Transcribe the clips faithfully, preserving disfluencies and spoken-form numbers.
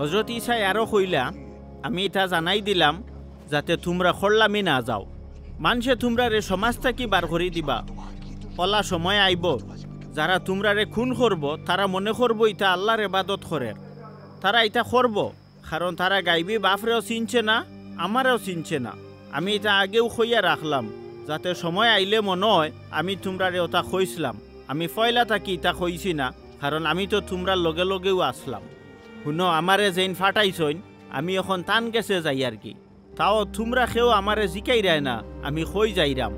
হজরত ইছায় আরো কইলা, "আমি ইতা জানাই দিলাম, যাতে তুমরা খরলামি না যাও। মানষে তুমরারে সমাজ থাকি বার করি দিবা। অলা সময় আইবো, যারা তুমরারে খুন করবো, তারা মনে করবো ইতা আল্লার এবাদত করের। তারা ইতা করবো, কারণ তারা গাইবি বাফরেও চিনছে না, আমারেও চিনছে না। আমি ইতা আগেউ কইয়া রাখলাম, যাতে সময় আইলে মনো অয় আমি তুমরারে অতা কইছলাম। আমি পয়লা থাকি ইতা কইছি না, কারণ আমি তো তুমরার লগে লগেউ আছলাম। হুনো, আমারে যেইন ফাটাইছইন, আমি অখন তান গেছে যাইয়ার গি। তাও তুমরা কেউ আমারে জিকাইরায় না আমি কই যাইরাম,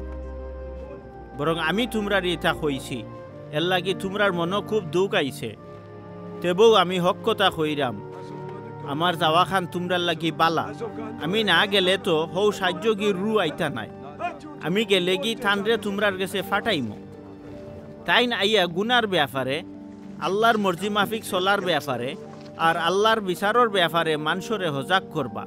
বরং আমি তুমরারে ইতা কইছি, এরলাগি তুমরার মনো খুব দুখ আইছে। তেবউ আমি হক কথা কইরাম, আমার যাওয়াখান তুমরার লাগি বালা। আমি না গেলে তো হউ সাইয্যগির রুহ আইতা নায়। আমি গেলেগি তানরে তুমরার গেছে ফাটাইমু। তাইন আইয়া গুনার বেয়াপারে, আল্লার মর্জি মাফিক চলার বেয়াপারে, আর আল্লার বিচারর বেয়াপারে মানষরে হজাগ করবা।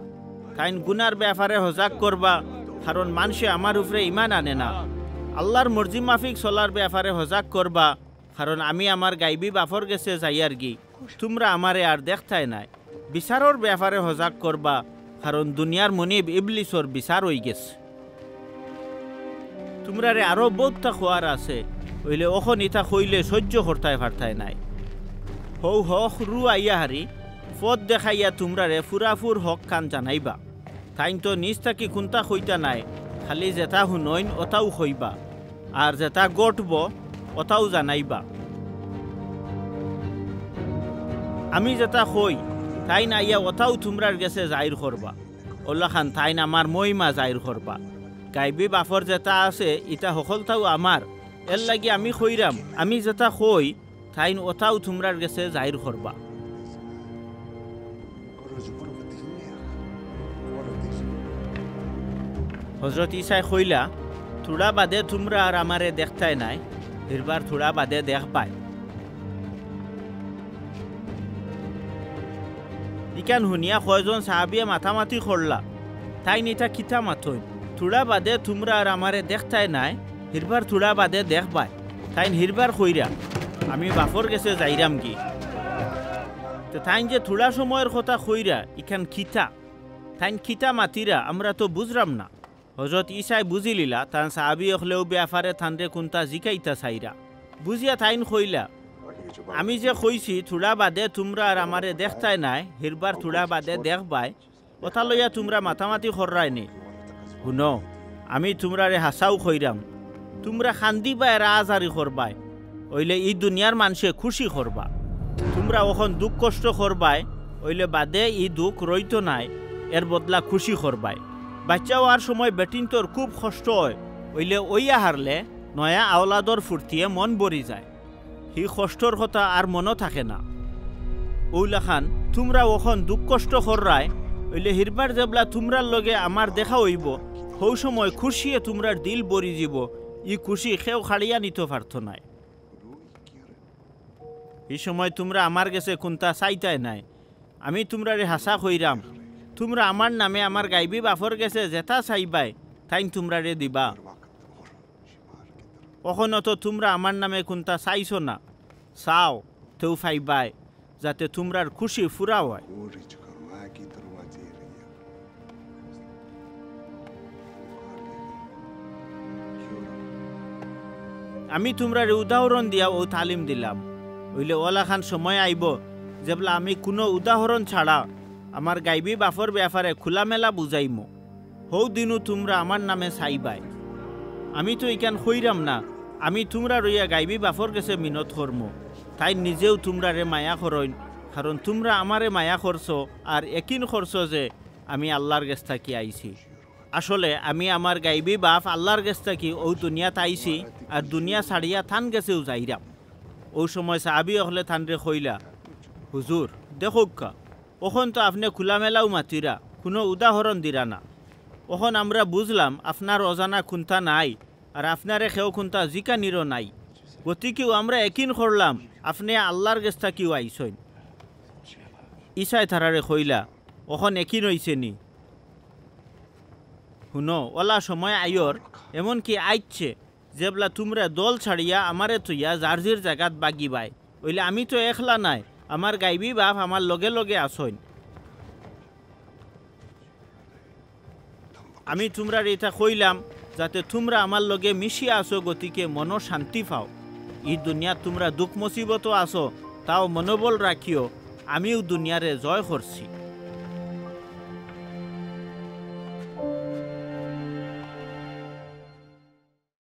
তাইন গুনার বেয়াপারে হজাগ করবা, কারণ মানষে আমার উপরে ইমান আনে না। আল্লার মর্জি মাফিক চলার বেয়াপারে হজাগ করবা, কারণ আমি আমার গাইবি বাফর গেছে যাইয়ার গি, তুমরা আমারে আর দেখতায় নায়। বিচারর বেয়াপারে হজাগ করবা, কারণ দুনিয়ার মুনিব ইবলিসর বিচার অইগেছে। তুমরারে আরো বউততা কওয়ার আছে, অইলে অখন ইতা কইলে সইয্য করতায় পারতায় নায়। হউ হক রুহ আইয়া হারি, পথ দেখাইয়া তুমরারে ফুরাফুর হকখান জানাইবা। তাইন তো নিজ থাকি কুন্তা কইতা নায়, খালি যেতা হুনইন অতাউ কইবা, আর যেতা ঘটবো অতাউ জানাইবা। আমি যেতা কই, তাইন আইয়া অতাউ তুমরার গেছে জাইর করবা। অলাখান তাইন আমার মহিমা জাইর করবা। গাইবি বাফর যেতা আছে, ইতা হকলতাউ আমার। এরলাগি আমি কইরাম, আমি যেতা কই, তাইন অতাউ তুমরার গেছে জাইর করবা। হজরত ইছায় কইলা, "থুড়া বাদে তুমরা আর আমারে দেখতায় নায়, হিরবার থুড়া বাদে দেখবায়।" ইখান হুনিয়া কয়জন সাহাবিয়ে মাতামাতি করলা, "তাইন ইতা কিতা মাতইন? থুড়া বাদে তুমরা আর আমারে দেখতায় নায়, হিরবার থুড়া বাদে দেখবায়।" তাইন হিরবার কইরা, "আমি বাফর গেছে যাইরাম গি।" তে তাইন যে থুড়া সময়র কথা কইরা, ইখান কিতা? তাইন কিতা মাতিরা, আমরা তো বুঝরাম না। হজরত ইছায় বুঝিলিলা, তান সাহাবি অকলে অউ বেয়াপারে তানরে কুন্তা জিকাইতা চাইরা। বুঝিয়া তাইন কইলা, "আমি যে কইছি, থুড়া বাদে তুমরা আর আমারে দেখতায় নায়, হিরবার থুড়া বাদে দেখবায়, অতা লইয়া তুমরা মাতামাতি কররায় নি? হুনো, আমি তুমরারে হাছাউ কইরাম, তুমরা কান্দিবায়, রাজারি করবায়, অইলে ই দুনিয়ার মানষে খুশি করবা। তুমরা অখন দুখ কষ্ট করবায়, অইলে বাদে ই দুখ রইতো নায়, এর বদলা খুশি করবায়। বাইচ্চা অওয়ার সময় বেটিন্তর খুব কষ্ট অয়, অইলে অইয়া হারলে নয়া আওলাদর ফুর্তিয়ে মন ভরি যায়। হি কষ্টর কথা আর মনো থাকে না। অউলাখান তুমরা অখন দুখ কষ্ট কররায়, অইলে হিরবার যেবলা তুমরার লগে আমার দেখা অইবো, হউ সময় খুশিয়ে তুমরার দিল ভরি যিবো, ই খুশি কেউ কাড়িয়া নিতো পারতো নায়। হি সময় তুমরা আমার গেছে কুন্তা চাইতায় নায়। আমি তুমরারে হাছা কইরাম, তুমরা আমার নামে আমার গাইবি বাফর গেছে যেতা চাইবায়, তাইন তুমরারে দিবা। অখনো তো তুমরা আমার নামে কুন্তা চাইছো না, চাও, তেউ পাইবায়, যাতে তুমরার খুশি পুরা অয়। আমি তুমরারে উদাহরণ দিয়া অউ তালিম দিলাম, অইলে অলাখান সময় আইবো, যেবলা আমি কুনু উদাহরণ ছাড়া আমার গাইবি বাফর বেয়াপারে খুলামেলা বুঝাইমু। হউ দিনউ তুমরা আমার নামে চাইবায়। আমি তো ইখান কইরাম না, আমি তুমরার অইয়া গাইবি বাফর গেছে মিনত করমু। তাইন নিজেউ তুমরারে মায়া করইন, কারণ তুমরা আমারে মায়া করছো আর একিন করছো যে আমি আল্লার গেছ থাকি আইছি। আসলে আমি আমার গাইবি বাফ আল্লার গেছ থাকি অউ দুনিয়াত আইছি, আর দুনিয়া ছাড়িয়া তান গেছেউ যাইরাম। অউ সময় সাহাবি অকলে তানরে কইলা, "হুজুর, দেখউক্কা, অখন তো আপনে খুলামেলাউ মাতিরা, কুনু উদাহরণ দিরা না। অখন আমরা বুঝলাম আপনার অজানা কুন্তা নাই, আর আপনারে কেউ কুন্তা জিকানিরও নাই। গতিকেউ আমরা একিন করলাম আপনে আল্লার গেছ থাকিউ আইছইন।" ইছায় তারারে কইলা, "অখন একিন অইছে নি? হুনো, অলা সময় আইয়র, এমনকি আইচ্ছে, যেবলা তুমরা দল ছাড়িয়া আমারে থইয়া যার যির জাগাত বাগিবায়। অইলে আমি তো একলা নায়, আমার গাইবি বাফ আমার লগে লগে আছইন। আমি তুমরারে ইতা কইলাম, যাতে তুমরা আমার লগে মিশিয়া আছো, গতিকে মনো শান্তি পাও। ই দুনিয়াত তুমরা দুখ মুসিবতো আছো, তাও মনোবল রাখিও, আমিও দুনিয়ারে জয় করছি।